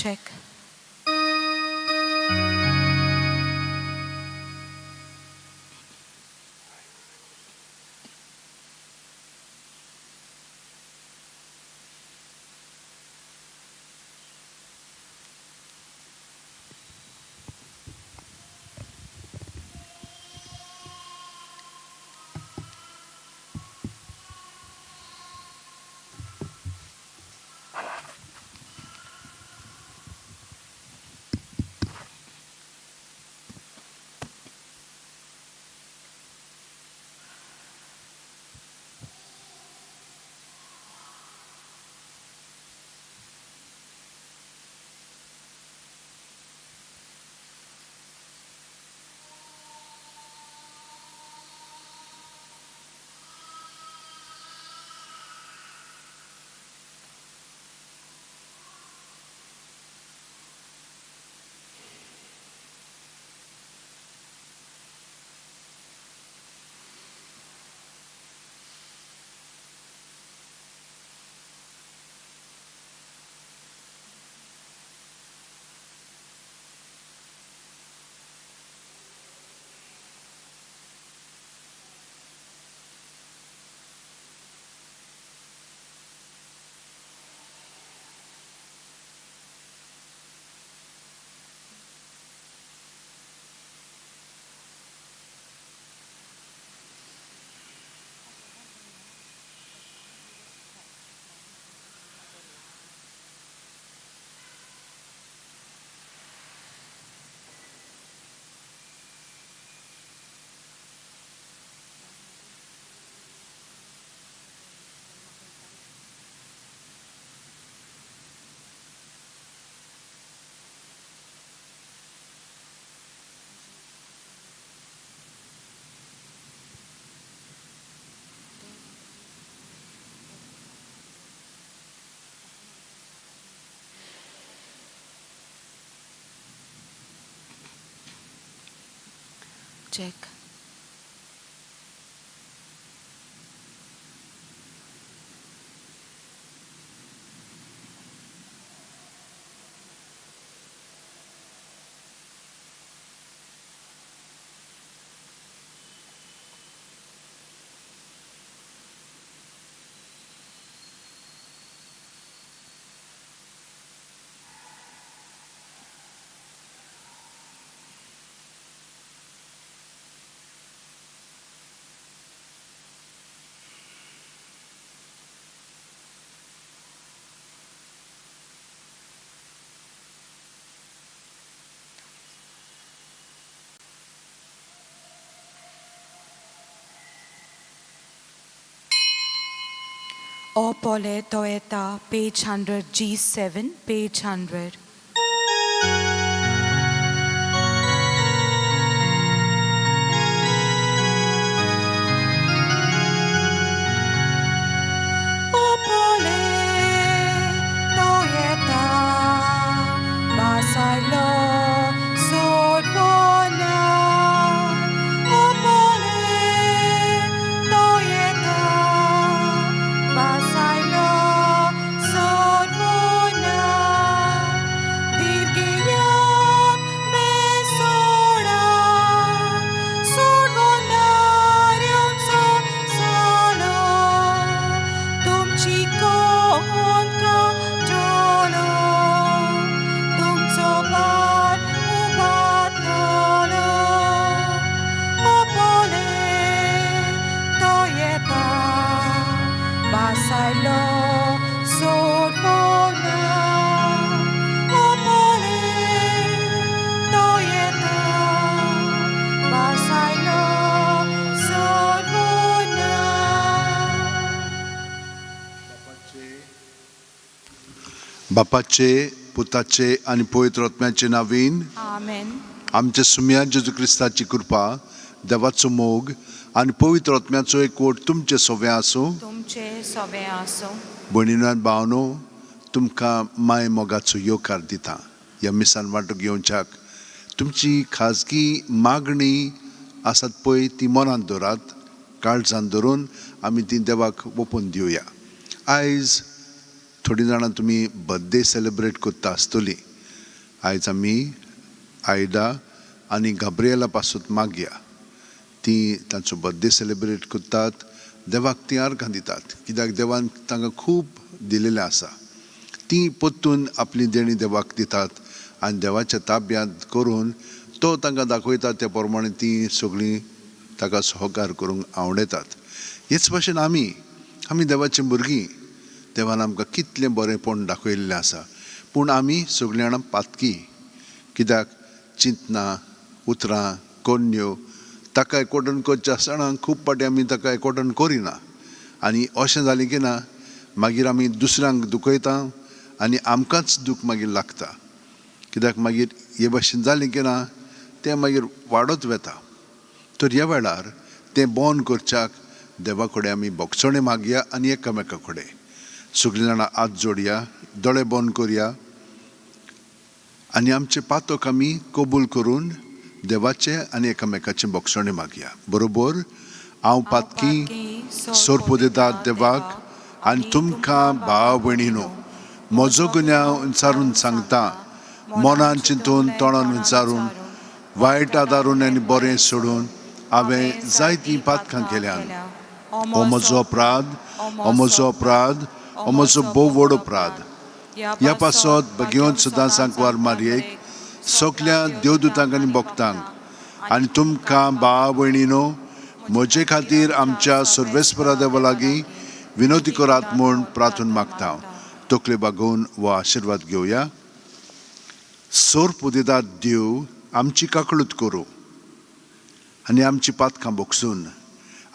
Check. Check. O Pole Toeta, page 100, G7, page 100. O Pole Toeta, Basailo Sodvona. O Pole Toeta, Basailo Sodvona. Dirgiyat Mesoda, Sodvonaryamso Salo, तुमची कोणका चलो, तुमचो पाट उबातलो. O Pole तो येता, बासायलो सोडवना. O Pole तो येता, बासायलो सोडवना. बापाचे, पुताचे आनी पवित्र आत्म्याचे नावीन. आमेन. आमच्या सुम्या जेजू क्रिस्ताची कृपा, देवाचो मोग आनी पवित्र आत्म्याचो एकवट तुमचे सोवे आसूं. तुमचे सोबे आसूं. भयणीनो, भावनो, तुमकां माय मोगाचो येवकार दिता ह्या मिसान वांटूक घेवच्याक. तुमची खाजगी मागणी आसात पळय, ती मनांत दवरात. काळजान धरून आमी ती देवाक ओपून दिवया. आयज थोडीं जाणां तुमी बर्थडे सेलिब्रेट करता आसतली. आयज आमी आयडा आनी गाब्रिएला पासत मागया. तीं तांचो बर्थडे सेलेब्रेट करतात. देवाक तीं अर्गां दितात कित्याक देवान तांकां खूब दिलेलें आसा. तीं परतून आपलीं देणीं देवाक दितात आनी देवाच्या ताब्यांत करून तो तांकां दाखयता त्या प्रमाणे तीं सगळीं ताका सहकार करूंक आवडटात. हेच भाशेन आमी आमी देवाचीं भुरगीं. देवान आमकां कितलें बरेंपण दाखयल्लें आसा, पूण आमी सगळीं जाणां पातकी. कित्याक चिंतना, उतरां, करण्यो ताका एकवटन करचें आसतना खूब फावटी आमी ताका एकवटन करिना आनी अशें जालें की ना मागीर आमी दुसऱ्यांक दुखयता आनी आमकांच दूख मागीर लागता. कित्याक मागीर हे भाशेन जालें की ना तें मागीर वाडत वता. तर ह्या वेळार तें बंद करच्याक देवा कडेन आमी भोगसणें मागया आनी एकामेका कडेन सगळीं जाणां हात जोडया, दोळे बंद करया आनी आमचे पातक आमी कबूल करून देवाचें आनी एकामेकाचें भोगसणें मागया. बरोबर? हांव पातकी सोरपोदेतात देवाक आनी तुमकां भाव भयणीनो म्हजो गुन्यांव विचारून सांगता. मनान चिंतून तोंडान विचारून वायट आदारून आनी बरें सोडून हांवें जायतीं पातकां केल्यान. हो म्हजो अपराध, हो म्हजो अपराध, हो म्हजो भोव व्हड अपराध. ह्या पासत भगेवन सदां सांकवार मारयेक, सगल्या देवदूतांक आनी भक्तांक आनी तुमकां भाव भयणीनो म्हजे खातीर आमच्या सर्वेस्परा देवा लागीं विनवती करात म्हूण प्रार्थून मागता. तकले बागोवन हो आशिर्वाद घेवया. सोर पुदेदात देव आमची काकळूत करूं आनी आमची पातकां भोगसून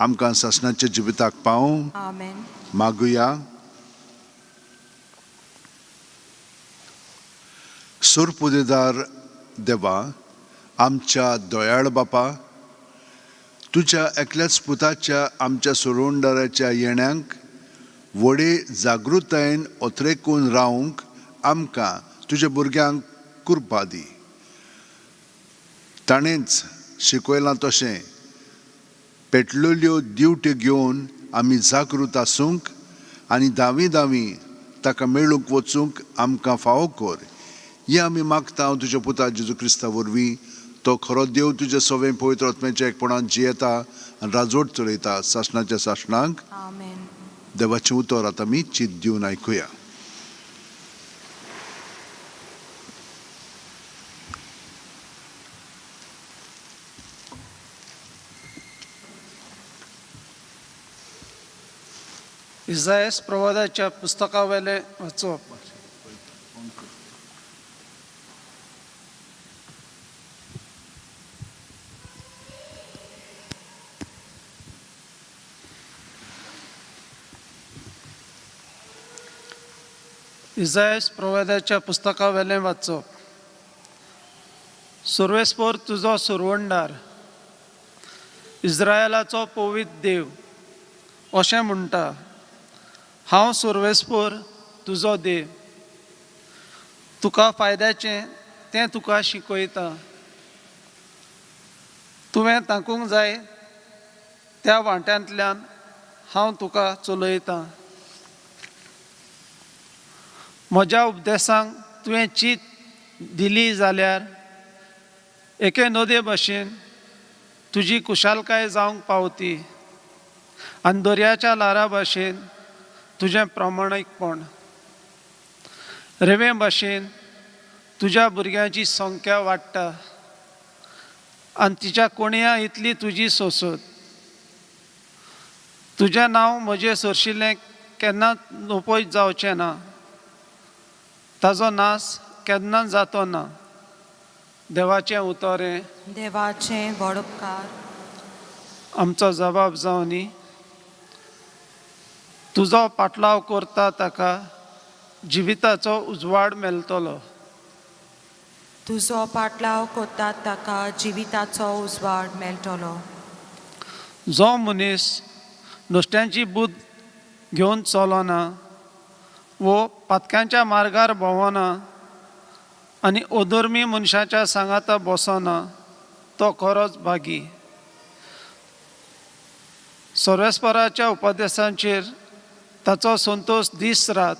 आमकां सासणाच्या जिविताक पावूं. आमेन. मागुया. सुरपुदेदार देवा, आमच्या दयाळ बापा, तुज्या एकल्याच पुताच्या आमच्या सोडवणदाराच्या येण्यांक व्हडे जागृतायेन ओतरेकून रावंक आमकां तुज्या भुरग्यांक कृपा दी. ताणेंच शिकयलां तशें पेटलेल्यो दिवट्यो घेवन आमी जागृत आसूंक आनी धावी धावी ताका मेळूंक वचूंक आमकां फावो कर. हें आमी मागता तुज्या पुता जेजू क्रिस्ता वरवीं. तो खरो देव तुज्या सवें पवित्र आत्म्याच्या एकपणान जियेता आनी राजवट चलयता सासणाच्या सासणाक. आमेन. देवाचें उतर आतां आमी चीत दिवन आयकुया. इजायस प्रवादाच्या पुस्तकावेलें वाचप. इजायस प्रवादाच्या पुस्तकावेलें वाचप. सुर्वेस्पोर तुजो सुरवणदार, इस्रायलाचो पवित्र देव अशें म्हणटा, हांव सुर्वेस्पोर तुजो देव, तुका फायद्याचें तें तुका शिकयता. तुवें ताकूंक जाय त्या वांट्यांतल्यान हांव तुका चलयतां. म्हज्या उपदेसांक तुवें चीत दिली जाल्यार एके नदये भशेन तुजी कुशालकाय जावंक पावती आनी दर्याच्या ल्हारां भशेन तुजें प्रमाणीकपण. रेंवे भशेन तुज्या भुरग्यांची संख्या वाडटा आनी तिच्या कोणया इतली तुजी सोंसत. तुजें नांव म्हजें सरशिल्लें केन्नाच नपयत जावचें ना, ताजो नाश केन्नाच जातो ना. देवाचें उतर हें. देवाचें व्हड उपकार. आमचो जबाब जावनी. तुजो पाटलाव करता ताका जिविताचो उजवाड मेळटलो. तुजो पाटलाव करतात ताका जिविताचो उजवाड मेळटलो. जो मनीस नुस्त्यांची बुद्द घेवन चलना वो पातक्यांच्या मार्गार भोंवना आनी अधर्मी मनशाच्या सांगाता बसना तो खरोच भागी. सर्वेस्पराच्या उपदेसांचेर ताचो संतोश दीस रात,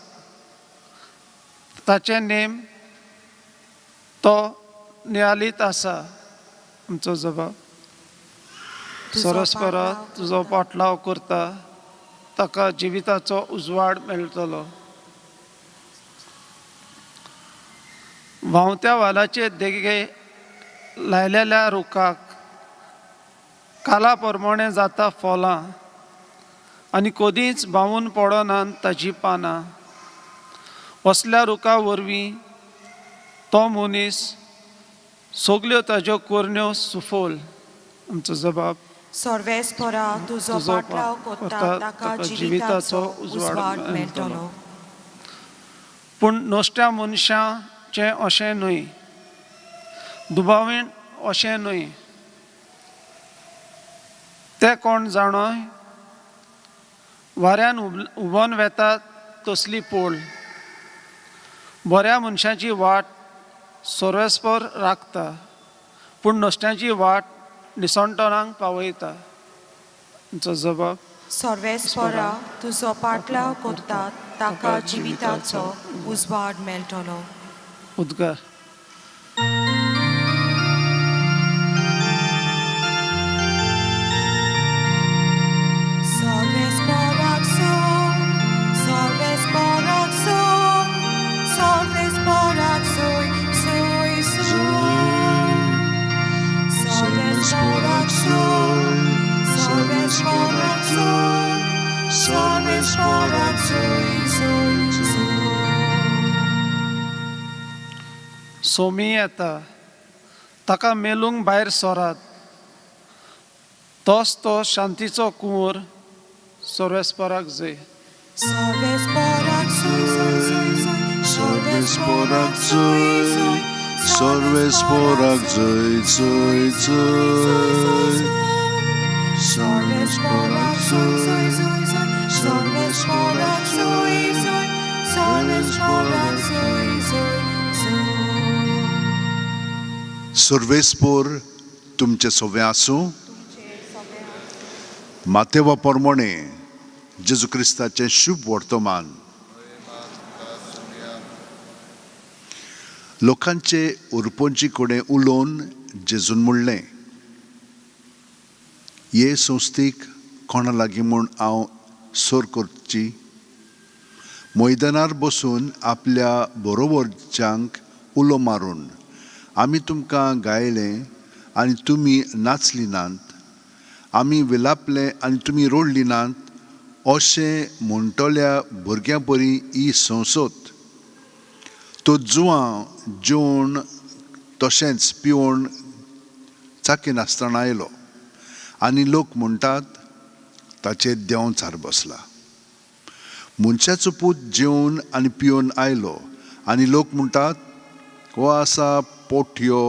ताचे नेम तो नियालीत आसा. आमचो जबाब. तुजो सरस्परा पाटलाव तुजो करता. पाटलाव करता ताका जिविताचो उजवाड मेळटलो. व्हांवत्या वालाचे देगे लायलेल्या रुखाक काला प्रमाणे जाता फळां आनी कदींच बावून पडनात ताजीं पानां. असल्या रुखा वरवीं तो मनीस सगल्यो ताज्यो करण्यो सुफोल. आमचो जबाब. सर्वेस्परा तुजो तुजो पाटलाव करता करता ताका जिविताचो उजवाड मेळटलो. पूण नश्ट्या मनशाचें अशें न्हय, दुबावीण अशें न्हय. ते कोण जाणोय वाऱ्यान उबोन वेता तसली पोल. बऱ्या मनशाची वाट सर्वेस्पर राखता, पूण नश्ट्याची वाट निसणटणांक पावयता. आमचो जबाब. सर्वेस्परा तुजो पाटलाव करता ताका जिविताचो उजवाड मेळटलो. उद्गार. Salves por salves por salves por soy, soy, soy. Salves por salves por salves por soy, soy, soy. Somi येता ताका मेलूंक भायर सोरात. तोच तो शांतीचो कुंवर. सर्वेस्पराक जय. Salves por soy, soy, soy, soy. Salves porak zoy, salves porak zoy, zoy, zoy. Salves porak zoy, zoy, zoy, zoy. Salves porak zoy, zoy. Salves porak zoy, zoy, zoy. सर्वेस्पोर तुमचें सोवें आसूं. मातेवा पोरमोणे जेजू क्रिस्ताचें शुभ वर्तमान. लोकांचे उरपोंची कडेन उलोवन जेजून म्हणलें, हे संस्थेक कोणा लागीं म्हूण हांव सोर करची? मैदानार बसून आपल्या बरोबरच्यांक उलो मारून, आमी तुमकां गायलें आनी तुमी नाचली नात, आमी विलापले आनी तुमी रोडली नात, अशें म्हणटल्या भुरग्यां परी ही संसद. तो जुवां जेवण तशेंच पिवन चाकी नासतना आयलो आनी लोक म्हणटात ताचेर देंवचार बसला. मनशाचो पूत जेवन आनी पिवन आयलो आनी लोक म्हणटात हो आसा पोटयो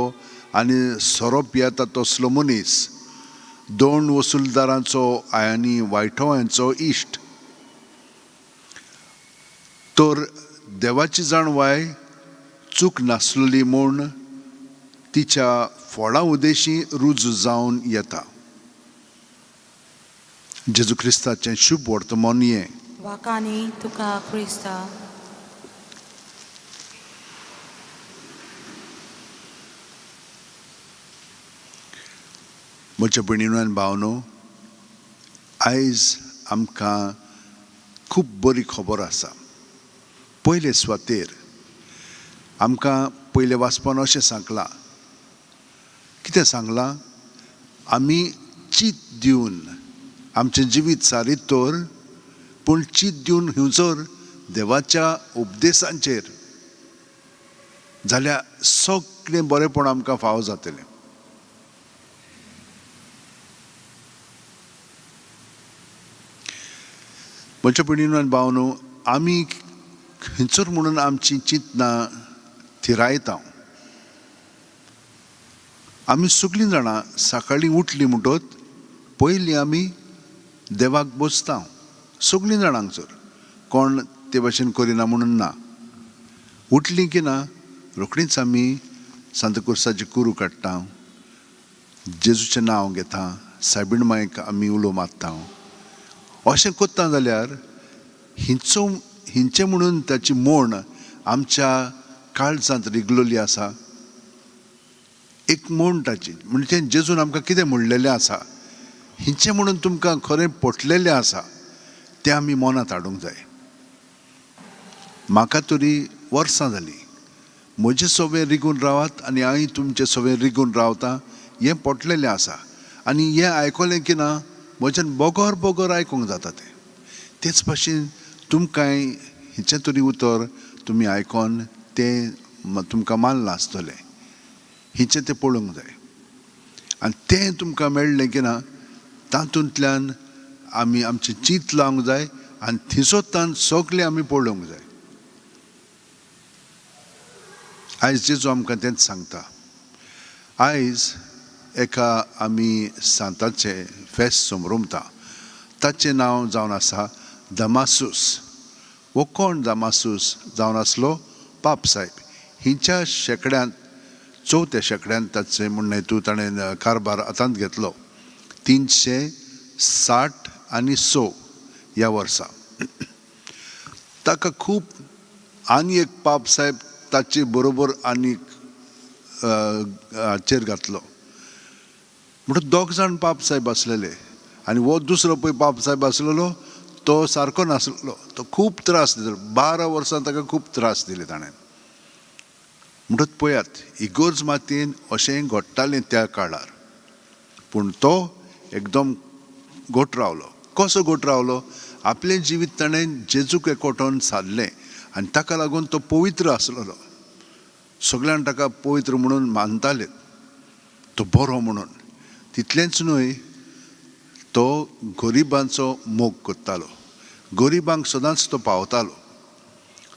आनी सोरो पियेता तसलो मनीस, दोन वसुलदारांचो आनी वायटोळ्यांचो इश्ट. तर देवाची जाणवाय चूक नासलेली म्हूण तिच्या फळां उदेशी रुजू जावन येता. जेजू क्रिस्ताचें शुभ वर्तमान हें. वाकानी तुका क्रिस्ता. म्हज्या भयणीनो आनी भावनो, आयज आमकां खूब बरी खबर आसा. पयले सुवातेर आमकां पयले वाचपान अशें सांगलां. कितें सांगलां? आमी चीत दिवन आमचें जिवीत सारीत तर, पूण चीत दिवन हिंसर देवाच्या उपदेशांचेर जाल्यार सगळें बरेंपण आमकां फावो जातलें. म्हज्या भयणीनो आनी भावनो, आमी खंयसर म्हणून आमची चिंतनां थिरायता. आमी सगळीं जाणां सकाळीं उठलीं म्हणटत पयलीं आमी देवाक बसता. सगळीं जाणां हांगसर कोण ते भाशेन करिना म्हणून ना. उठलीं की ना रोखडींच आमी सांताक्रुसाची कुरू काडटा, जेजूचें नांव घेता, सायबीण मायक आमी उलो मारता. अशें करता जाल्यार हिंचो हिंचें म्हणून ताची मोण आमच्या काळजांत रिगलोली आसा. एक म्हण ताची म्हणजे जेजून आमकां कितें म्हणलेलें आसा, हिचें म्हणून तुमकां खरें पटलेलें आसा तें आमी मनांत हाडूंक जाय. म्हाका तरी वर्सां जालीं म्हजे सवें रिगून रावात आनी हांव तुमचे सवें रिगून रावता हें पटलेलें आसा. आनी हें आयकलें की ना म्हज्यान बगर बगर आयकूंक जाता तें. तेच भाशेन तुमकांय हिचें तरी उतर तुमी आयकोन तें तुमकां मानलां आसतलें, हिचें तें पळोवंक जाय. आनी तें तुमकां मेळ्ळें की ना तातूंतल्यान आमी आमचें चीत लावंक जाय आनी थिंसोतान सगळें आमी पळोवंक जाय. आयज जेजू आमकां तेंच सांगता. आयज एका आमी सांताचें फेस्त समरमता, ताचें नांव जावन आसा दमासूस. हो कोण दमासूस जावन आसलो? पाप साहेब. हिच्या शेंकड्यांत, चवथ्या शेंकड्यांत ताचें म्हणणें तूं ताणें कारभार हातांत घेतलो 366 ह्या वर्सा. ताका खूब आनी एक पाप साहेब ताचे बरोबर आनी हाचेर घातलो. म्हणटकच दोग जाण पाप साहेब आसलेले आनी हो दुसरो पळय पाप साहेब आसलेलो तो सारको नासलो, तो खूब त्रास दिलो. 12 वर्सां ताका खूब त्रास दिले ताणें. म्हणटकच पळयात, इगोर्ज मातयेन अशें घडटालें त्या काळार, पूण तो एकदम घट रावलो. कसो घट रावलो? आपलें जिवीत ताणें जेजूक एकवटोन सारलें आनी ताका लागून तो पवित्र आसलेलो. सगळ्यान ताका पवित्र म्हणून मानताले, तो बरो म्हणून. तितलेंच न्हय, तो गरिबांचो मोग करतालो, गरिबांक सदांच तो पावतालो.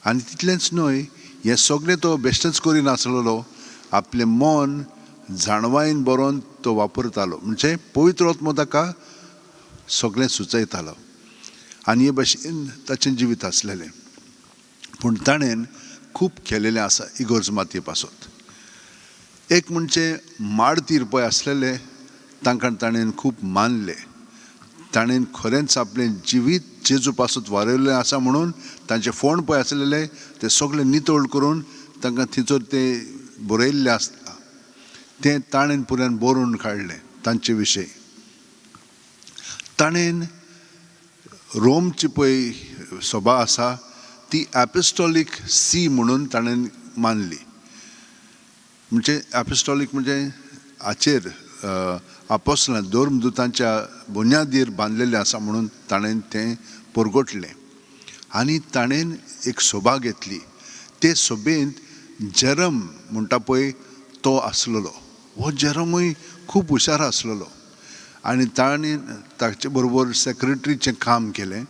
आनी तितलेंच न्हय, हें सगळें तो बेश्टेंच करिनासलेलो, आपलें मन जाणवायेन बरोवन तो वापरतालो. म्हणजे पवित्र आत्मो ताका सगळें सुचयतालो आनी हे भाशेन ताचें जिवीत आसलेलें. पूण ताणें खूब केलेलें आसा इगोर्ज मातये पासत. एक म्हणजे माडतीर पळय आसलेले तांकां ताणें खूब मानले. ताणें खरेंच आपलें जिवीत जेजू पासत वारयलें आसा म्हणून तांचे फोंड पळय आसलेले ते सगळे नितळ करून तांकां थंयसर ते बरयल्लें आसता तें ताणें पुराय बरोवन काडलें तांचे विशयी. ताणें रोमची पळय सभा आसा ती एपिस्टॉलीक सी म्हणून ताणें मानली. म्हणजे एपिस्टॉलीक म्हणजे हाचेर आपोसलां धर्मदुतांच्या बुन्यादीर बांदलेलें आसा म्हणून ताणें तें परगटलें. आनी ताणें एक सभा घेतली. ते सभेंत जेरम म्हणटा पळय तो आसलेलो. हो जेरमूय खूब हुशार आसलेलो आनी ताणें ताचे बरोबर सेक्रेटरीचें काम केलें.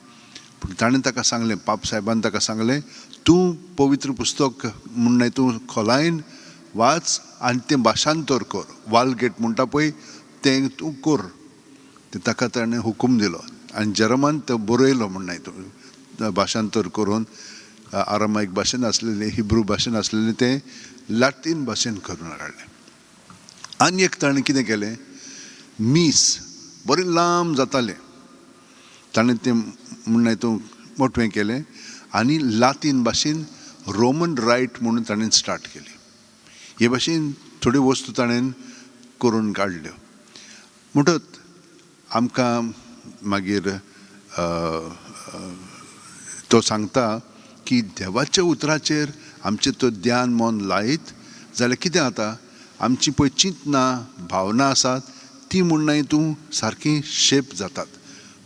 पूण ताणें ताका सांगलें, पाप साहेबान ताका सांगलें, तूं पवित्र पुस्तक म्हूण तूं खोलायेन वाच आनी तें भाशांतर कर, वालगेट म्हणटा पळय तें तूं कर. तें ताका ताणें हुकूम दिलो आनी जेरमान तो बरयलो म्हण तूं भाशांतर करून आरामायक भाशेन आसलेलें, हिब्रू भाशेन आसलेलें तें लाटीन भाशेन करून हाडलें. आनी एक ताणें कितें केलें, मीस बरें लांब जातालें, ताणें तें म्हण तूं मोटवें केलें आनी लातीन भाशेन रोमन रायट म्हणून ताणें स्टार्ट केली. हे भाशेन थोड्यो वस्तू ताणें करून काडल्यो. म्हणटत आमकां मागीर तो सांगता की देवाच्या उतराचेर आमचें तो ध्यान मन लायत जाल्यार कितें जाता, आमची पळय चिंतना भावना आसात ती म्हूण तूं सारकी शेप जातात.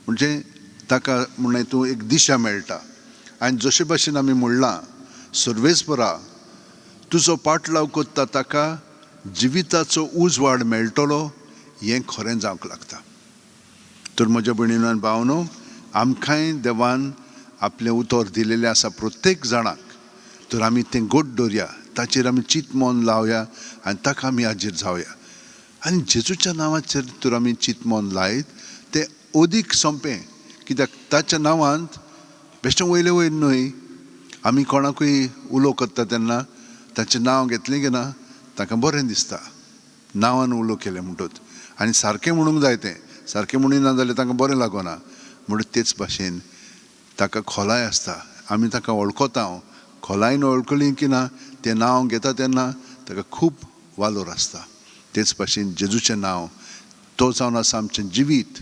म्हणजे ताका म्हूण तूं एक दिशा मेळटा. आनी जशे भाशेन आमी म्हणलां, सर्वेस्परा तुजो पाटलाव करता ताका जिविताचो उजवाड मेळटलो, हें खरें जावंक लागता. तर म्हज्या भयणीन आनी भावनो, आमकांय देवान आपलें उतर दिलेलें आसा प्रत्येक जाणाक, तर आमी तें गोड दवरया, ताचेर आमी चित मन लावया आनी ताका आमी हाजीर जावया. आनी जेजूच्या नांवाचेर तर आमी चित मन लायत तें अदीक सोंपें, कित्याक ताच्या नांवांत बेश्टें वयले वयर न्हय, आमी कोणाकूय उलो करता तेन्ना ताचें नांव घेतलें की ना ताका बरें दिसता, नांवान उलो केलें म्हणटूच. आनी सारकें म्हणूंक जाय, तें सारकें म्हणिना जाल्यार तांकां बरें लागना. म्हणून तेच भाशेन ताका खोलाय आसता, आमी ताका वळखता, खोलायेन वळखली की ना तें नांव घेता तेन्ना ताका खूब वालोर आसता. तेच भाशेन जेजूचें नांव तो जावन आसा आमचें जिवीत,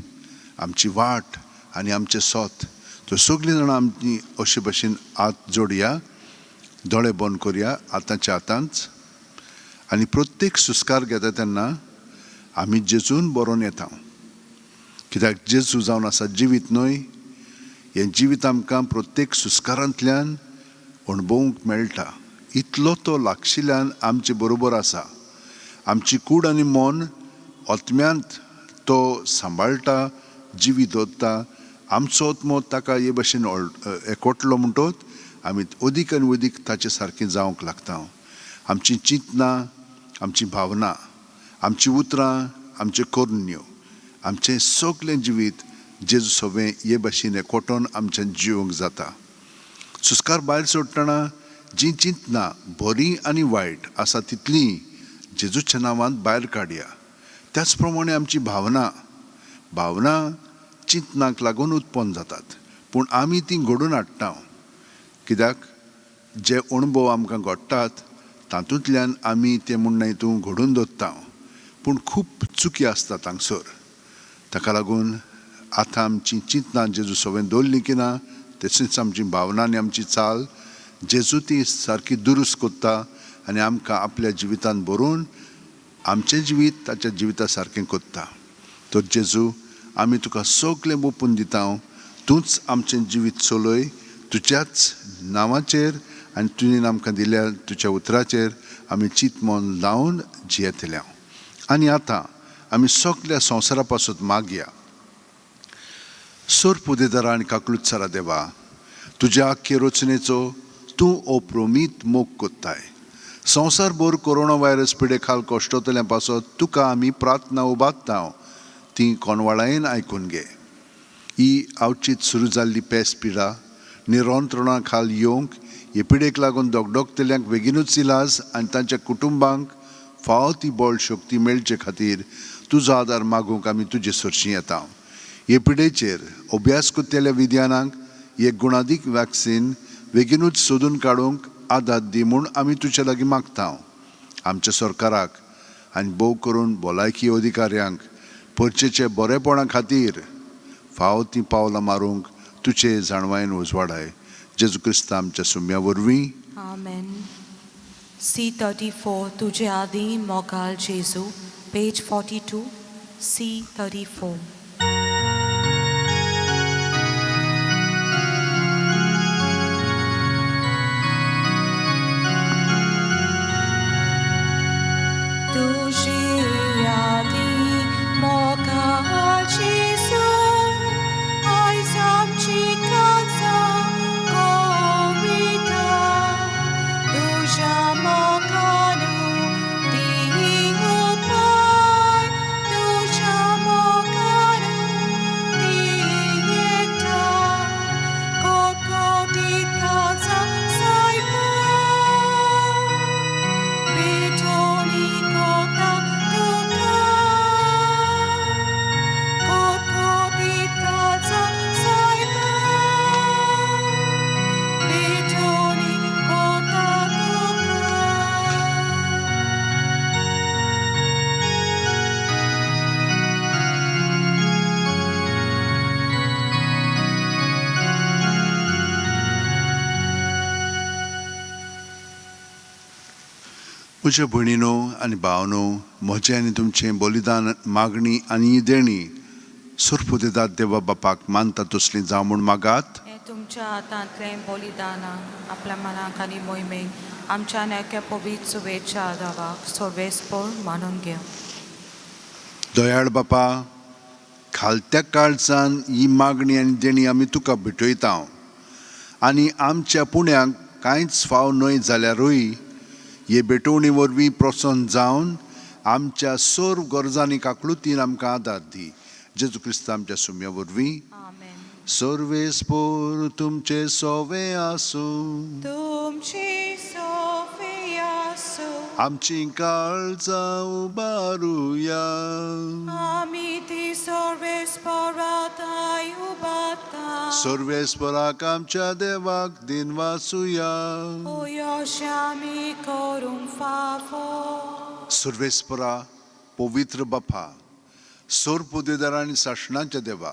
आमची वाट आनी आमचें सोत. तर सगळीं जाणां आमची अशे भाशेन हात जोडया, दोळे बंद करया आतांच्या आतांच, आनी प्रत्येक सुस्कार घेता तेन्ना आमी जेजून बरोवन येता. कित्याक जेजू जावन आसा जिवीत न्हय, हें जिवीत आमकां प्रत्येक सुस्कारांतल्यान अणभवूंक मेळटा. इतलो तो लागशिल्ल्यान आमचे बरोबर आसा. आमची कूड आनी मन आत्म्यांत तो सांबाळटा, जिवी दवरता. आमचो आत्मो ताका हे भशेन एकवटलो म्हणटोच आमी अदीक आनी अदीक ताचे सारकें जावंक लागता. आमची चिंतनां, आमची भावना, आमची उतरां, आमच्यो करण्यो, आमचें सगळें जिवीत जेजू सवें हे भशेन एकवटोन आमचें जिवंक जाता. सुस्कार भायर सोडटना जीं चिंतनां बरीं आनी वायट आसा तितलीं जेजूच्या नांवान भायर काडया. त्याच प्रमाणे आमची भावना, भावना चिंतनाक लागून उत्पन्न जातात, पूण आमी तीं घडोवन हाडटा. कित्याक जे अणभव आमकां घडटात तातूंतल्यान आमी तें म्हणणें तूं घडोवन दवरता, पूण खूब चुकी आसता तांगसर. ताका लागून आतां आमची चिंतनां जेजू सवें दवरलीं की ना, तशींच आमची भावना आनी आमची चाल जेजू ती सारकी दुरुस्त करता आनी आमकां आपल्या जिवितांत भरून आमचें जिवीत ताच्या जिविता सारकें करता. तर जेजू, आमी तुका सगळें ओपून दिता, तूंच आमचें जिवीत चलय. तुज्याच नांवाचेर आनी तुवें आमकां दिल्या तुज्या उतराचेर आमी चिंत मन लावन जियेतले. आनी आतां आमी सगल्या संवसारा पासून मागया. सोर पुदेदारा आनी काकलुत्सरा देवा, तुज्या आख्खे रचनेचो तूं अप्रमीत मोग कोत्ताय. संवसारभर कोरोना व्हायरस पिडे खाल कश्टतल्या पासत तुका आमी प्रार्थना उबारता, ती कोणवाळायेन आयकून घे. ही आवचीत सुरू जाल्ली पेस पिडा निरंत्रणा खाल येवंक, हे पिडेक लागून दगदगतल्यांक बेगीनूच इलाज आनी तांच्या कुटुंबांक फावो ती बळ शक्ती मेळचे खातीर तुजो आदार मागूंक आमी तुजे सरशीं येता. हे पिडेचेर अभ्यास करतल्या विज्ञानाक एक गुणादीक वॅक्सीन बेगीनूच सोदून काडूंक आदार दी म्हूण आमी तुजे लागीं मागता. आमच्या सरकाराक आनी भोव करून भलायकी अधिकाऱ्यांक परचेचे बरेपणा खातीर फावो तीं पावलां मारूंक तुजे जाणवायेन उजवाडाय. जेजू क्रिस्ता आमच्या सुम्या वरवीं. आमेन. C34, तुझे आदी मोगाल जेजू, पेज 42, C34. तुझे आदी मोगाल जेजू, आयज आमची काळजां कविता, तुज्या मोगानू ती उपाय, तुज्या मोगानू ती एकटा, कोटकोटीत काळजां सायबा, भेटोणी कोता तुका, कोटकोटीत काळजां सायबा, भेटोणी कोता तुका. म्हज्या भयणीनो आनी भावनो, म्हजें आनी तुमचें बलिदान, मागणी आनी देणी सुरपुदेदात देवा बापाक मानता तसलीं जावं म्हूण मागात. हें तुमच्या हातांतलें बलिदान आपल्या मनाक आनी मोहिमेक आमच्या एका पवित्र सुवेच्या आदावाक सर्वेस्पर मानून घेवं. दयाळ बापा, खालत्या काळजान ही मागणी आनी देणी आमी तुका भेटयता आनी आमच्या पुण्याक कांयच फाव न्हय जाल्यारूय हे भेटवणी वरवीं प्रसन्न जावन आमच्या सर्व गरजांनी काकळुतीन आमकां आदार दी. जेजू क्रिस्त आमच्या सुम्या वरवीं. आमेन. सर्वेस्पोर तुमचे सोवे आसूं. तुमची सोफी आसूं. आमची काळजां उबारुया. आमी ती सर्वेस्पराताय उबाता. सर्वेस्पराक आमच्या देवाक दिनवासुया. ओ यश आमी करूंक फावो. सर्वेस्परा, पवित्र बापा, सर्व पदवेदार आनी सासणाच्या देवा,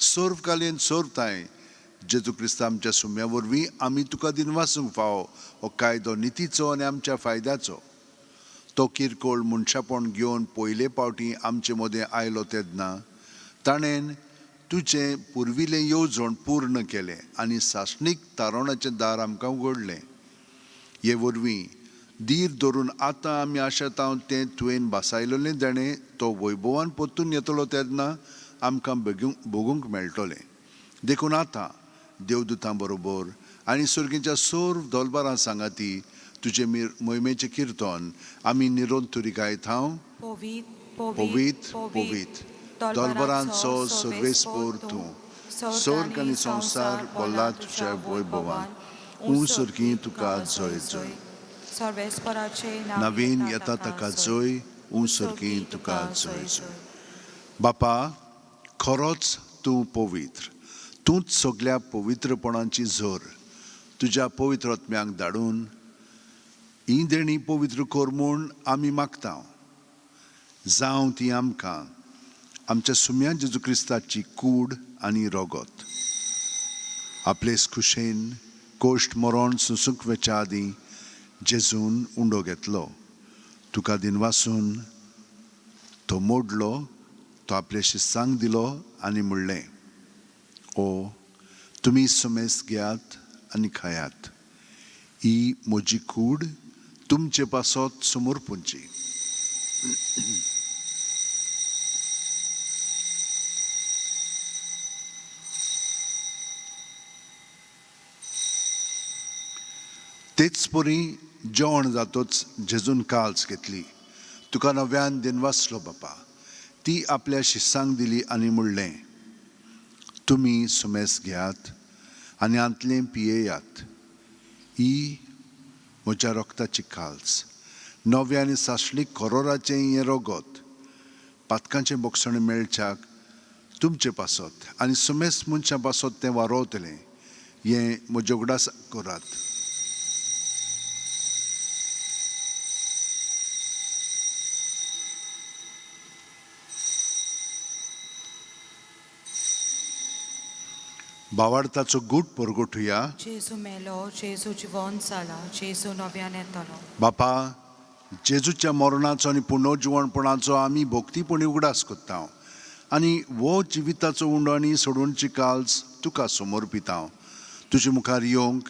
सर्व कालीन सर्व तांय जेजू क्रिस्ता आमच्या सुम्या वरवीं आमी तुका दिनवासूंक फावो हो कायदो नितीचो आनी आमच्या फायद्याचो. तो किरकोळ मनशापण घेवन पयले पावटी आमचे मदें आयलो तेन्ना ताणें तुजें पुर्विल्लें येवजण पूर्ण केलें आनी सासणीक तारोणाचें दार आमकां उगडलें. हे वरवीं धीर धरून आतां आमी आशेता तें तुवें भासायलेलें देणें तो वैभवान परतून येतलो तेन्ना आमकां भोगूंक मेळटलें. देखून आतां देवदूतां बरोबर आनी सर्गीच्या सर्व दोलबारां सांगाती तुजे मोहिमेचें किर्तन आमी निरंतरी गायत हांव. पवीत पवीत पवीत दोलबरांचो सर्वेस्पोर तूं, स्वर्ग आनी संवसार भरला तुज्या वैभवान. ऊं सर्गी तुका जय जय. सर्वेस्पराचे नवीन येता ताका जय, ऊं सर्गी तुका जय जय. बापा, खरोच तूं पवित्र, तूंच सगल्या पवित्रपणाची झर. तुज्या पवित्र आत्म्यांक धाडून ही देणी पवित्र कर म्हूण आमी मागता. जावं ती आमकां आमच्या सुम्या जेजू क्रिस्ताची कूड आनी रगत. आपलेच खुशेन कोश्ट मरण सुसूंक वेच्या आदीं जेजून उंडो घेतलो, तुका दिनवासून तो मोडलो, तो आपले शिस्सांक दिलो आनी म्हणलें, ओ तुमी सुमेस घेयात आनी खायात, ही म्हजी कूड तुमचे पासत समर्पूंची. तेच परी जेवण जातोच जेजून काल्स घेतली, तुका नव्यान दिनवासलो बापा, ती आपल्या शिस्सांक दिली आनी म्हणलें, तुमी सुमेस घेयात आनी हांतलें पियेयात, ही म्हज्या रक्ताची काल्स, नव्या आनी सासणीक करोराचें हें रगत, पातकांचें बोगसण मेळच्याक तुमचे पासत आनी सुमेस मनशां पासत तें वारोवतलें, हें म्हज्या उगडास करात. भावार्थाचो गूट परगटुया. जेजू मेलो, जेजू जिवोन जाला, जेजू नव्यान येतलो. बापा, जेजूच्या मरणाचो आनी पुनर्जिवणपणाचो आमी भक्तीपणी उगडास करता आनी हो जिविताचो उंडो आनी सोडवणची काल्स तुका समर्पिता. तुजे मुखार येवंक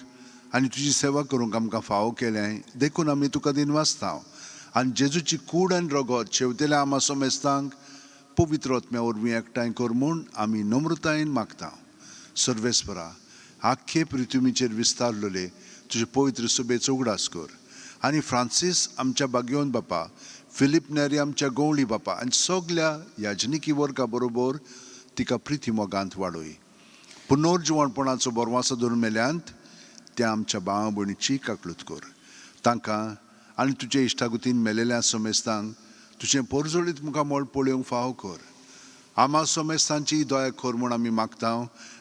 आनी तुजी सेवा करूंक आमकां फावो केलें देखून आमी तुका दिनवासता आनी जेजूची कूड आनी रगत शेवतेल्या आमा समेस्तांक पवित्र आत्म्या वरवीं एकठांय कर म्हूण आमी नम्रतायेन मागता. सर्वेस्परा, आख्खे पृथ्वीचेर विस्तारलेले तुजे पवित्र सुबेचो उगडास कर आनी फ्रांसीस आमच्या बागयोन बापा, फिलीप नेरी आमच्या गवळी बापा आनी सगल्या याजनिकी वर्गा बरोबर तिका प्रिती मोगांत वाडय. पुनर्जिवणपणाचो बरवासो धरून मेल्यांत त्या आमच्या भावा भयणीची काकलूत कर. तांकां आनी तुजे इश्टागुतीन मेलेल्या समेस्तांक तुजें पोरजोळीत मुखामळ पळोवंक फावो कर. आमा समेस्तांची दया कर म्हूण आमी मागता.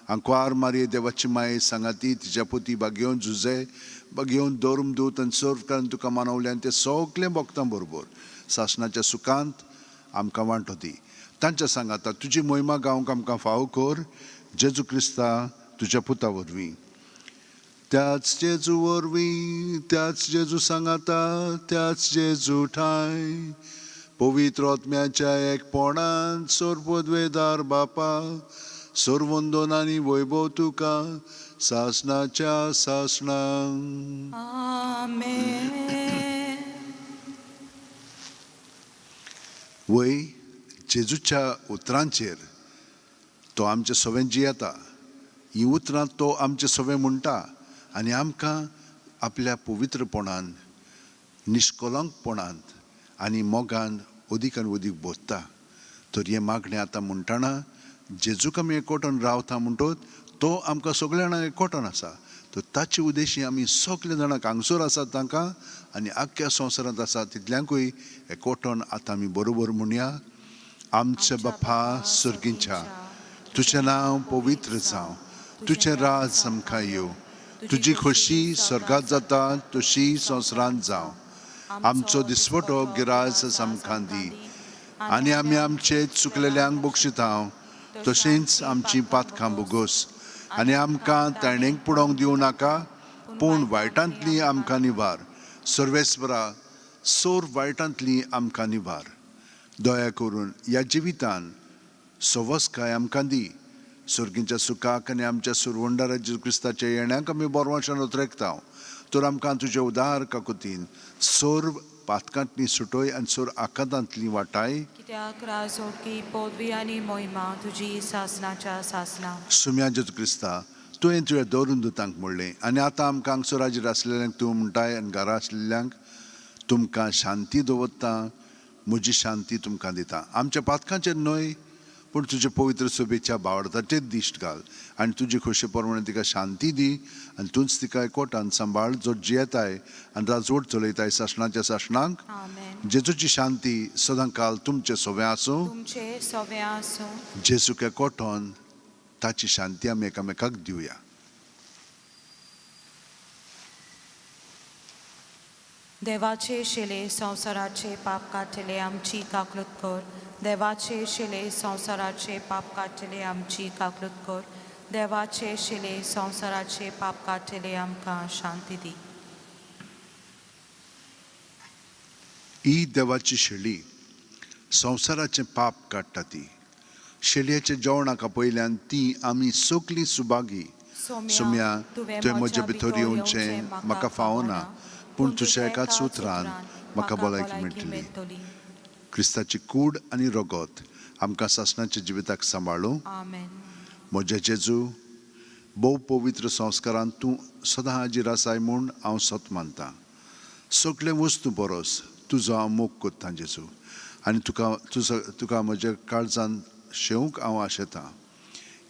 आंकवार मारये देवाची माये सांगाती तिच्या पोती बागेवन झुजे बागेवन धर्म दूत आनी सर्व कारण तुका मानवल्यान ते सगळें भोगतां बरोबर सासणाच्या सुखांत आमकां वांटो दी. तांच्या सांगाता तुजी मोहिमा गावंक आमकां फावो कर, जेजू क्रिस्ता तुज्या पुता वरवीं. त्याच जेजू वरवीं, त्याच जेजू सांगाता, त्याच जेजू ठांय पवित्र आत्म्याच्या एकपणान सर्वद्वेदार बापा, सर्वंदन आनी वैभव तुका सासणाच्या सासणां. आमेन. वय जेजूच्या उतरांचेर तो आमचे सवें जियेता. हीं उतरां तो आमचे सवें म्हणटा आनी आमकां आपल्या पवित्रपणान, निश्कलंकपणांत आनी मोगान अदीक आनी अदीक बोधता. तर हें मागणें आतां म्हणटना जेजूक आमी एकवटून रावता म्हणटोच तो आमकां सगल्या जाणांक एकवटून आसा. तर ताचे उद्देशी आमी सगळे जाणांक हांगसर आसात तांकां आनी आख्ख्या संवसारांत आसा तितल्यांकूय एकवटून आतां आमी बरोबर म्हणया. आमच्या बापा सर्गींच्या, तुजें नांव पवित्र जावं, तुजें राज आमकां येवं, तुजी खोशी स्वर्गांत जाता तशी संवसारांत जावं. आमचो दिसवटो गिराज आमकां दी आनी आमी आमचे चुकलेल्यांक बक्षितांव तशेंच आमची पातकां भोगोस आनी आमकां ताणेक पुडोवंक दिवं नाका पूण वायटांतली आमकां निवार. सर्वेस्परा सोर वायटांतली आमकां निवार. दया करून ह्या जिवितान सवसकाय आमकां दी. सर्गींच्या सुखाक आनी आमच्या सुरवंडारा जेजू क्रिस्ताच्या येण्याक आमी बरवाशान उतरेकता. तर आमकां तुजे उदार काकुतीन सर्व पातकांतली सुटय आनी सर्व आकांतांतली वाटाय. कित्याक राजोडकी पदवी आनी मोहिमा तुजी सासनाच्या सासना. सुम्या जेजू क्रिस्ता, तुवें तुज्या दवरून दुतांक म्हणलें आनी आतां आमकां हांगसर हाजीर आसलेल्यांक तूं म्हणटाय आनी घरा आसलेल्यांक तुमकां शांती दवरता, म्हजी शांती तुमकां दिता. आमच्या पातकांचेर न्हय पूण तुजे पवित्र सभेच्या बावडताचेर दिश्ट घाल आनी तुजी खोशे प्रमाणे तिका शांती दी आनी तूंच तिका एकवटान सांबाळ जो जियेताय आनी राजवट चलयताय सासणाच्या सासणाक. आमेन. जेजूची शांती सदांकाल तुमचे सोवे आसूं. तुमचे सोवे आसूं. जेजूक एकवटोन ताची शांती आमी एकामेकाक दिवया. देवाचे शिले संवसाराचे पाप काडटले आमची काकलूत कर. देवाचे शिले संवसाराचे पाप काडटले आमची काकलूत कर. देवाचे शिले संवसाराचे पाप काडटले आमकां शांती दी. ही देवाची शेळी संवसाराचें पाप काडटा. ती शेळयेच्या जेवणाक पयल्यान ती आमी सगलीं सुभागी. सोम्या, तुवें म्हज्या भितर येवचें म्हाका फावना, पूण तुज्या एकाच उतरान म्हाका भलायकी मेळटली. क्रिस्ताची कूड आनी रगत आमकां सासणाच्या जिविताक सांबाळूं. आमेन. म्हज्या जेजू, भोव पवित्र संस्कारान तूं सदां हाजीर आसाय म्हूण हांव सत मानतां. सगळें वस्तू बरोस तुजो हांव मोग कोत्तां जेजू, आनी तुका तुजो तुका म्हज्या काळजान शेवंक हांव आशेतां.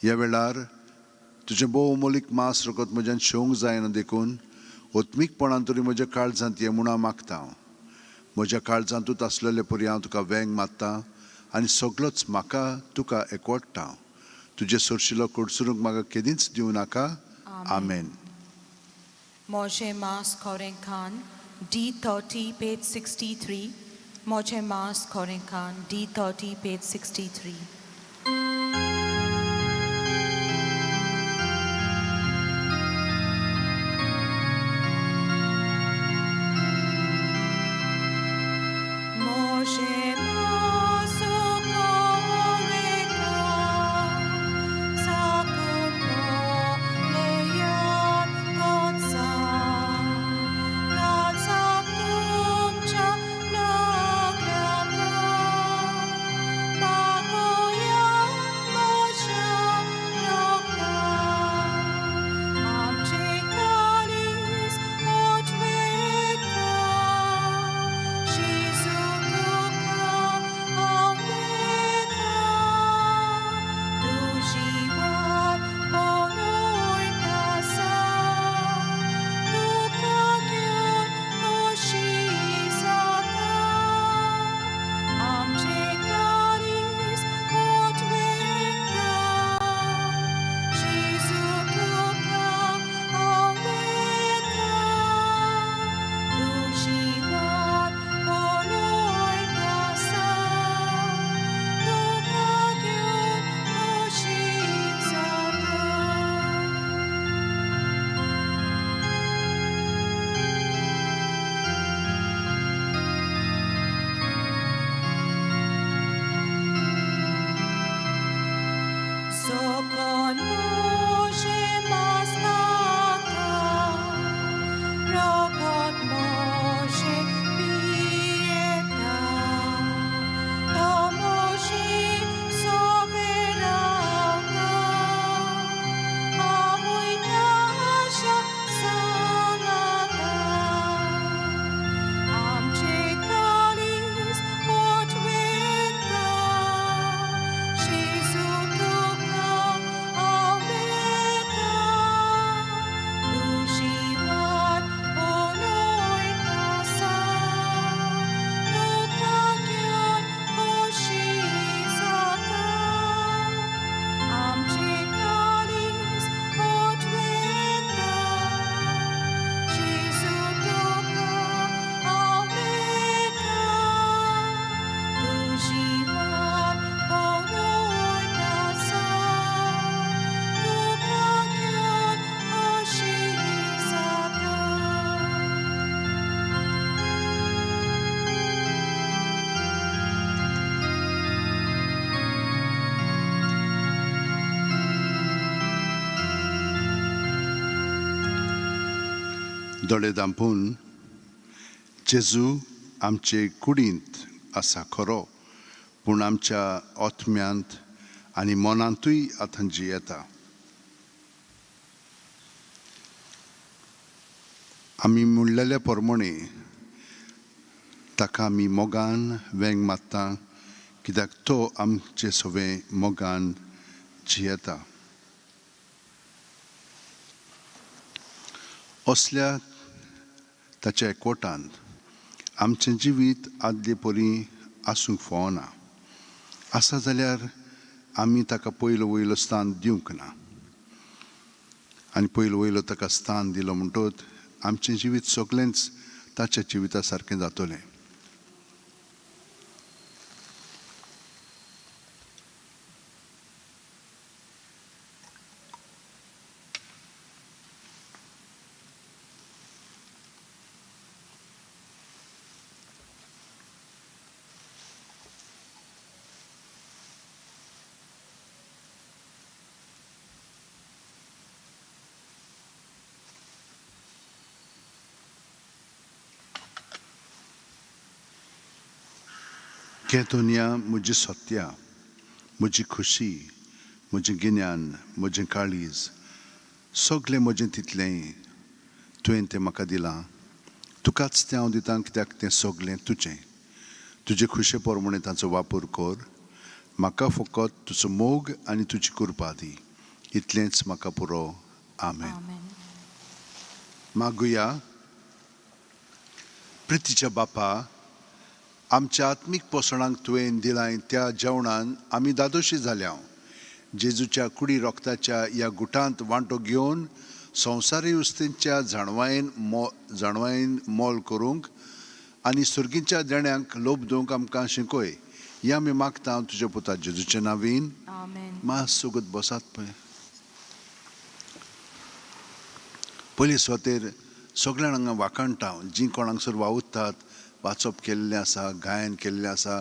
ह्या वेळार तुजें भोव अमोलीक मांस रगत म्हज्यान शेवंक जायना देखून ओत्मीकपणान तरी म्हज्या काळजांत ये म्हूण हांव मागता. हांव म्हज्या काळजांतूच आसलेले परी हांव तुका वेंग मारता आनी सगळोच म्हाका तुका एकवटता. तुजे सरशिलो कडसरूंक म्हाका केदींच दिवं नाका. आमेन. मोजे मास खोरें खान D30 page 63. मोजे मास खोरें खान D30 page 63. मोजे मास खोरें खान साकून पोलेयात कोत्सा काळजाक तुमच्या लग्नाक पागोयात. दोळे धांपून जेजू आमचे कुडींत आसा खरो, पूण आमच्या आत्म्यांत आनी मनांतूय आतां जियेता. आमी म्हणलेल्या प्रमाणे ताका आमी मोगान वेंग मारता, कित्याक तो आमचे सगळे मोगान जियेता. असल्या ताच्या एकवटान आमचें जिवीत आदले परी आसूंक फावना. आसा जाल्यार आमी ताका पयलो वयलो स्थान दिवंक ना, आनी पयलो वयलो ताका स्थान दिलो म्हणटत आमचें जिवीत सगळेंच ताच्या जिविता सारकें जातलें. घे दुनिया म्हजी सत्या, म्हजी खुशी, म्हजें गिन्यान, म्हजें काळीज, सगळें म्हजें तितलें तुवें तें म्हाका दिलां. तुकाच तें हांव दितां, कित्याक तें सगळें तुजें. तुजे खुशे प्रमाणे ताचो वापर कर. म्हाका फकत तुजो मोग आनी तुजी कृपा दी, इतलेंच म्हाका पुरो. आमेन. आमेन. मागुया. प्रितीच्या बापा, आमच्या आत्मीक पोसणांक तुवें दिलाय त्या जेवणान आमी दादोशी जाल्या. जेजूच्या कुडी रोगताच्या ह्या गुटांत वांटो घेवन संवसारी उस्तींच्या जाणवायेन मोल करूंक आनी सुर्गीच्या देण्यांक लोभ दिवंक आमकां शिकय. हें आमी मागता तुज्या पुता जेजूच्या नांवीन. आमेन. मास सोगत बसात पळय. पयले सुवातेर सगळ्या हांगा वाखाणटा जीं कोण हांगसर वावुरतात, वाचप केल्लें आसा, गायन केल्लें आसा,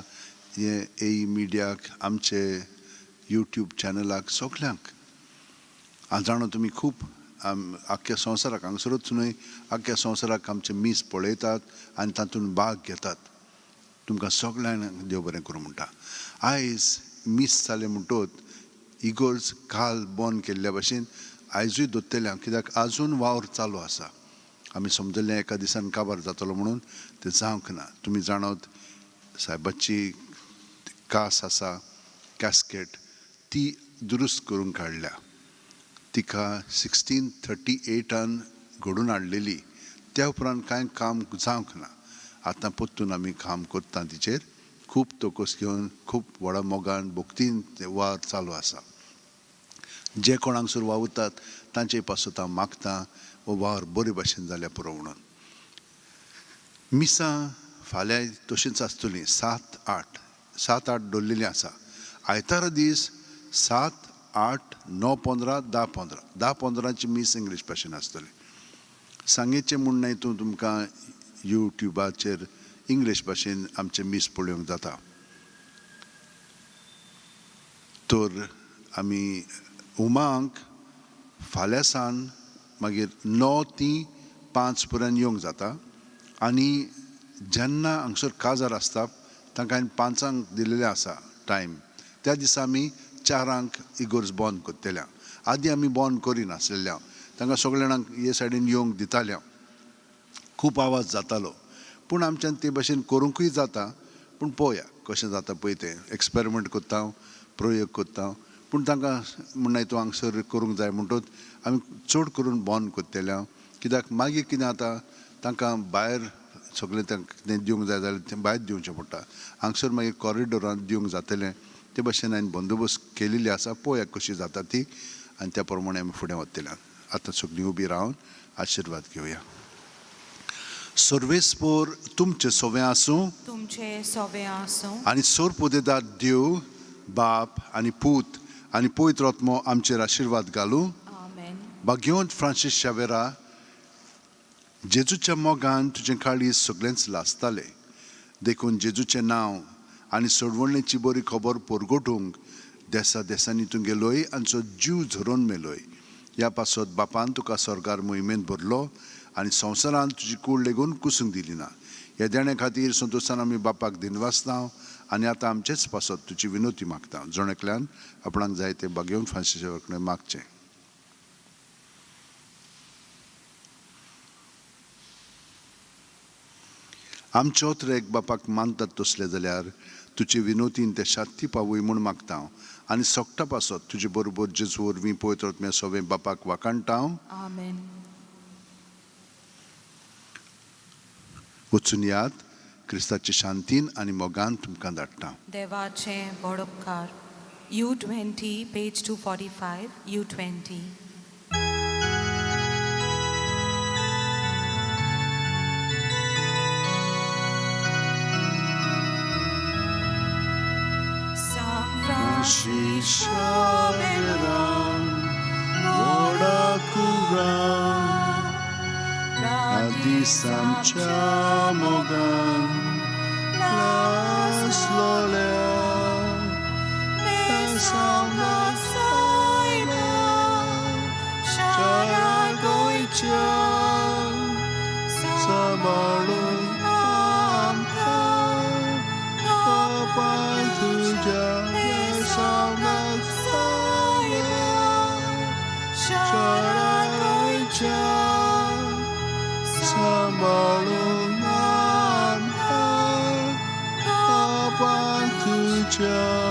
हें ए मिडियाक, आमचे यूट्यूब चॅनलाक, सगल्यांक. हांव जाणा तुमी खूब आख्ख्या संवसाराक, हांगसरूच न्हय, आख्ख्या संवसाराक आमचे मीस पळयतात आनी तातूंत भाग घेतात. तुमकां सगल्यांक देव बरें करूं म्हणटा. आयज मीस जालें म्हणटोच इगोर्ज काल बंद केल्ल्या भशेन आयजूय दोत्तले हांव, कित्याक आजून वावर चालू आसा. आमी समजलें एका दिसान काबार जातलो म्हणून, तें जावंक ना. तुमी जाणात सायबाची कास आसा, कॅस्केट, ती दुरुस्त करूंक काडल्या. तिका 1638 घडून हाडलेली. त्या उपरांत कांय काम जावंक ना. आतां परतून आमी काम करता तिचेर, खूब तोकोस घेवन, खूब व्हडा मोगान भक्तीन तें वावर चालू आसा. जे कोण हांगसर वावुरतात तांचे पासत हांव मागता हो वावर बरे भाशेन जाल्यार पुरो म्हणून. मिसां फाल्यां तशींच आसतलीं, 7-8, 7-8 दवरलेलीं आसा. आयतारा दीस 7, 8, 9, 15, 10, 15, 10 15ची मीस इंग्लीश भाशेन आसतली. सांगेचें म्हूण न्हय तूं तुमकां यूट्यूबाचेर इंग्लीश भाशेन आमचें मीस पळोवंक जाता. तर आमी उमांक फाल्यां सान मागीर 9 ते 5 पर्यंत येवंक जाता. आनी जेन्ना हांगसर काजार आसता तांकां हांवें 5 दिलेलें आसा टायम, त्या दिसा आमी 4 इगोर्ज बंद करतले. आदीं आमी बंद करिनासलेले, तांकां सगळे जाणांक हे सायडीन येवंक दिताले, खूब आवाज जातालो. पूण आमच्यान ते भाशेन करूंकूय जाता, पूण पळोवया कशें जाता पळय तें. एक्सपेरिमेंट करता हांव, प्रयोग करता हांव, पूण तांकां म्हणनाय तूं हांगसर करूंक जाय म्हणटूच आमी चड करून बंद करतले हांव. कित्याक मागीर कितें जाता, तांकां भायर सगळें तांकां कितें दिवंक जाय जाल्यार तें भायर दिवचें पडटा. हांगसर मागीर कॉरिडोरांत दिवंक जातलें, ते भाशेन हांवें बंदोबस्त केलेली आसा. पळोवया कशी जाता ती, आनी त्या प्रमाणे आमी फुडें वतले. आतां सगळीं उबी रावन आशिर्वाद घेवया. सर्वेस्पोर तुमचें सोवें आसूं, तुमचे सोवे आसूं, आनी सोरपुदेदार देव बाप आनी पूत आनी पवित्र आत्मो आमचेर आशिर्वाद घालूं. आमेन. भाग्यवंत फ्रांसीस शावेरा, जेजूच्या मोगान तुजें काळीज सगळेंच लासतालें, देखून जेजूचें नांव आनी सोडवणेची बरी खबर परगटूंक देसा देसांनी तूं गेलोय आनी जीव झरोवन मेलोय. ह्या पासत बापान तुका स्वर्गार मोहिमेंत भरलो आनी संवसारांत तुजी कूड लेगून कुसूंक दिली ना. ह्या देणे खातीर संतोशान आमी बापाक दिनवासता आनी आतां आमचेच पासत तुजी विनवती मागता. जण एकल्यान आपणाक जाय तें भागेवन फ्रांसिसा कडेन मागचें. आमच्यो एक बापाक मानतात तसले जाल्यार तुजे विनोतीन ते शांती पावय म्हूण मागता हांव आनी सोकटा पासत तुजे बरोबर जेजू वरवीं पवित्र आत्म्या सगळें बापाक वाखाणटा हांव. आमेन. वचून यात, क्रिस्ताचे शांतीन आनी मोगान तुमकां धाडटा. देवाचे व्हड उपकार. U20, page 245, U20. आमच्या मोगान लासलोल्या गोंयच्या सांबाळून आमकां बापा तुज्या गोंयच्या सांबाळून आमकां बापा तुज्या.